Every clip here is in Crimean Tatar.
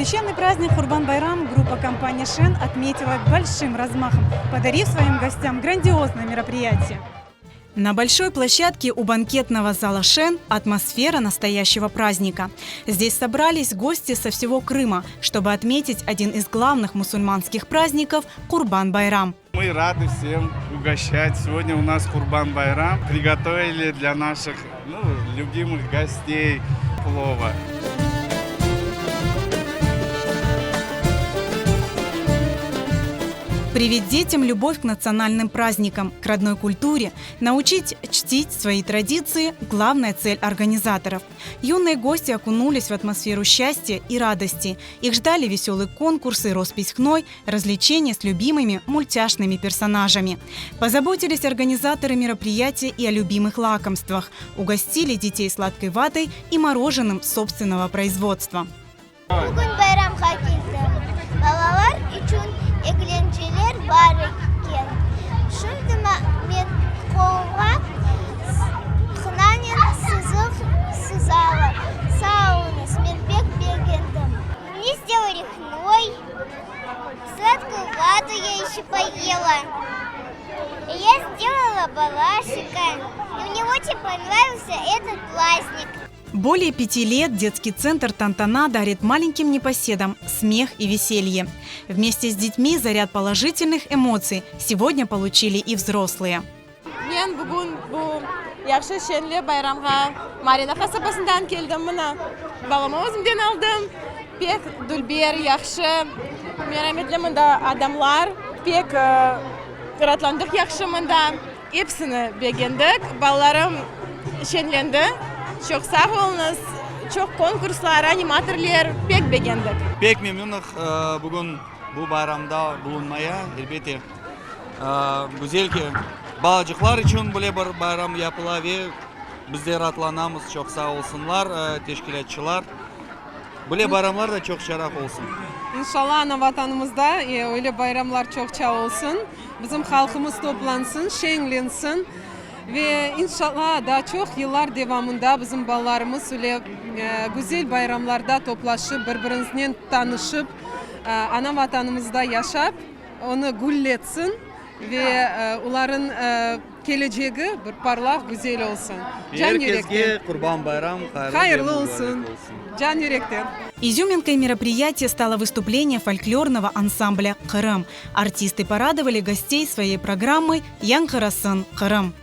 Священный праздник Курбан-Байрам группа компании «Шен» отметила большим размахом, подарив своим гостям грандиозное мероприятие. На большой площадке у банкетного зала «Шен» атмосфера настоящего праздника. Здесь собрались гости со всего Крыма, чтобы отметить один из главных мусульманских праздников – Курбан-Байрам. Мы рады всем угощать. Сегодня у нас Курбан-Байрам. Приготовили для наших ну, любимых гостей плова. Привить детям любовь к национальным праздникам, к родной культуре, научить чтить свои традиции – главная цель организаторов. Юные гости окунулись в атмосферу счастья и радости. Их ждали веселые конкурсы, роспись хной, развлечения с любимыми мультяшными персонажами. Позаботились организаторы мероприятия и о любимых лакомствах. Угостили детей сладкой ватой и мороженым собственного производства. Bugün bayramğa keldim. Balalar içün eglenceler bar eken. Şimdi men qolumğa hınanen sızıq sızalar. Sağ oluñız, men pek begendim. Mne сделали хной, сладкую вату я еще поела. Я сделала балашика, и мне очень понравился этот праздник. Более пяти лет детский центр «Тантана» дарит маленьким непоседам смех и веселье. Вместе с детьми заряд положительных эмоций сегодня получили и взрослые. Men bugün bu yahşı şeñli bayramğa Marina qasabasından keldim mına. Balamı özümden aldım. Pek dülber, yahşı, merametli mında adamlar. Pek raatlandıq yahşı mında. Episini begendik. Balalarım şeñlendi. Çoq sağ oluñız. Çoq konkurslar, animatorler, pek begendik. Pek memnünıq bugün bu bayramda bulunmaya. Elbette, güzel ki, balacıqlar içün böyle bir bayram yapıla ve biz de raatlanamız. Çoq sağ olsunlar teşkilâtçılar. Böyle bayramlar da çoqçaraq olsun. İnşallah ana Vatanımızda öyle bayramlar çoqça olsun, bizim halqımız toplansın, şeñlensin ve inşallah daa çoq yıllar devamında bizim balalarımız öyle güzel bayramlarda toplaşıp, bir-birimiznen tanışıp, ana Vatanımızda yaşap, onı gülletsin ve olarıñ kelecegi bir parlaq, güzel olsun. Can Er yürekten. kesge Qurban bayram hayırlı ve Hayırlı mübarek olsun. olsun. Can yürekten. Изюминкой мероприятия стало выступление фольклорного ансамбля «Крым». Артисты порадовали гостей своей программой «Yañğırasın Qırım».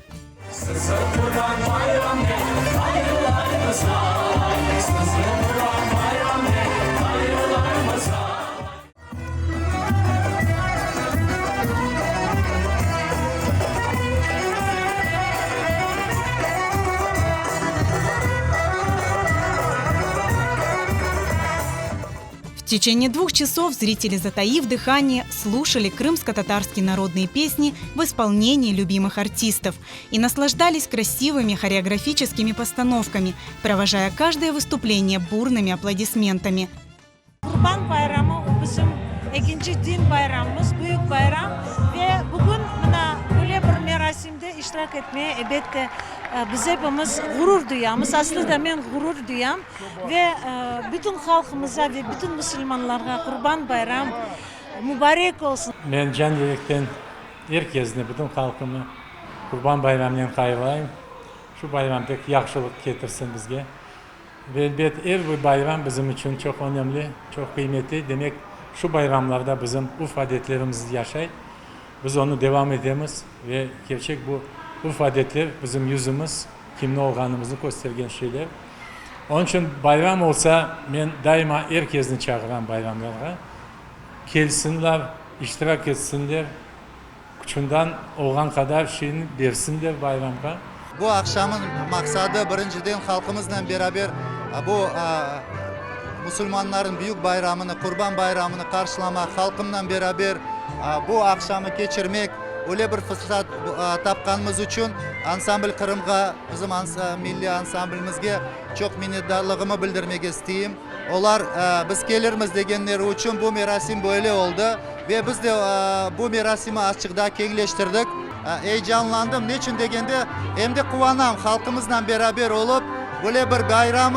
Sizni Qurban bayramnen hayırlaymız ay, Sizni Qurban bayramnen hayırlaymız ay. В течение двух часов зрители, затаив дыхание, слушали крымско-татарские народные песни в исполнении любимых артистов и наслаждались красивыми хореографическими постановками, провожая каждое выступление бурными аплодисментами. Qurban bayramı o bizim ekinci din bayramımız, büyük bayram ve bugün mına böyle bir merasimde iştirak etmeye, ebette, biz epimiz ğurur duyamız. Aslı da men ğurur duyam ve bütün halqımıza ve bütün musulmanlarğa Qurban bayram mubarek olsun. Men can yürekten er kesni, bütün halqımnı Qurban bayramınen hayırlayım. Şu bayram pek yahşılıq ketirsin bizge. Ve elbet, er bir bayram bizim içün çoq önemli, çoq qıymetli. Demek, şu bayramlarda bizim urf-adetlerimiz yaşay, biz onı devam etemiz ve kerçek bu urf-adetler bizim yüzümiz, kimni olğanımıznı köstergen şeyler. Onıñ içün bayram olsa, men daima er kesni çağıram bayramlarğa, kelsinler, iştirak etsinler, küçünden olğan qadar şeyni bersinler bayramğa. Bu aqşamnıñ maqsadı, birinciden, halqımıznen beraber bu musulmanlarnıñ büyük bayramını, Qurban bayramını qarşılamaq, halqımnen beraber bu aqşamı keçirmek. Öyle bir fırsat tapqanımız içün Ansambl Qırımğa, bizim milliy ansamblimizge çoq minnetdarlığımı bildirmege isteyim. Olar biz kelirmiz degenleri içün bu merasim böyle oldı ve biz de bu merasimi azçıq daa keñleştirdik. Eyecanlandım, neçün degende, em de quvanam, halqımıznen beraber olıp. Böyle bir bayram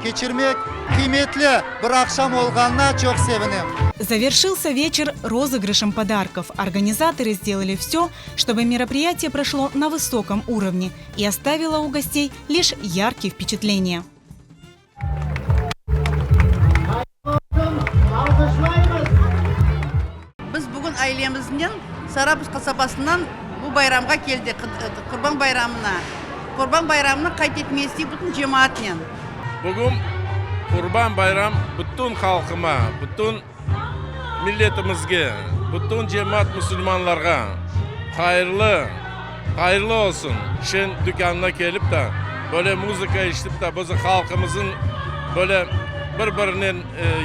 keçirmek qıymetli bir aqşam olğanına çoq sevinem. Завершился вечер розыгрышем подарков. Организаторы сделали все, чтобы мероприятие прошло на высоком уровне и оставило у гостей лишь яркие впечатления. Biz bugün ailemiznen Sarabuz qasabasından bu bayramğa keldik, Qurban bayramına. Qurban bayramını qayd etmege isteyik bütün cemaatnen. Bugün Qurban bayram bütün halqıma, bütün milletimizge, bütün cemaat musulmanlarğa hayırlı, hayırlı olsun. Şen tükânına kelip de, böyle muzıka eşitip de, bizim halqımızın böyle bir-birinen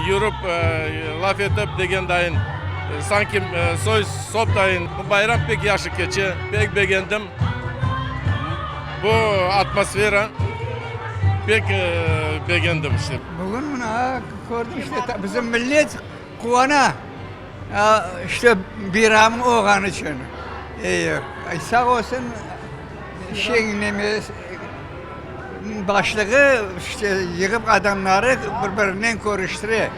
yürip, laf etip degen dayın, sanki soy-sop dayın, bu bayram pek yahşı keçe, pek begendim. Bu atmosfera pek begendim işte. Bugün mına kördim işte, bizim millet quvana, işte bayram olğanı içün. Sağ olsun şeñ neme başlığı işte yığıp adamları bir-birinen körüştire.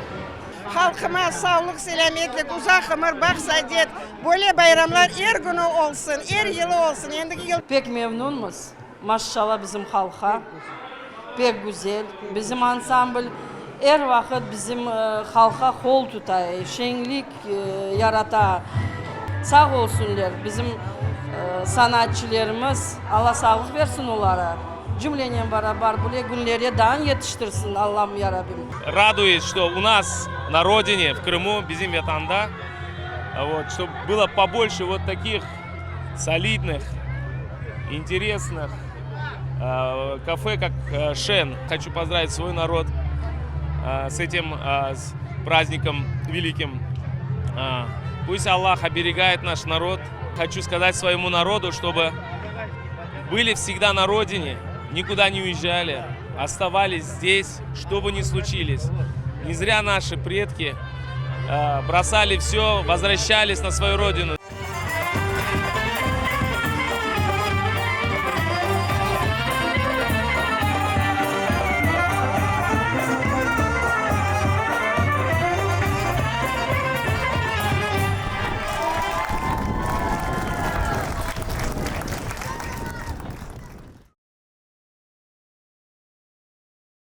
Halqıma sağlıq, selâmetlik, uzaq ömür, baht-saadet, böyle bayramlar er künü olsun, er yılı olsun, endigi yıl. Pek memnunmız, maşşala bizim halqqa, pek güzel, bizim ansambl er vaqıt bizim halqqa qol tuta, şeñlik yarata, sağ olsunlar bizim sanatçılarımız, Alla sağlıq bersin olara. Cümlenen barabar böyle günlere daa yetiştirsin Allam ya Rabbim. Радует, что у нас на родине, в Крыму, bizim Vatanda, вот, чтобы было побольше вот таких солидных, интересных э, кафе, как э, Шен. Хочу поздравить свой народ э, с этим э, с праздником великим. Э, пусть Аллах оберегает наш народ. Хочу сказать своему народу, чтобы были всегда на родине, никуда не уезжали, оставались здесь, что бы ни случилось. Не зря наши предки э, бросали все, возвращались на свою родину.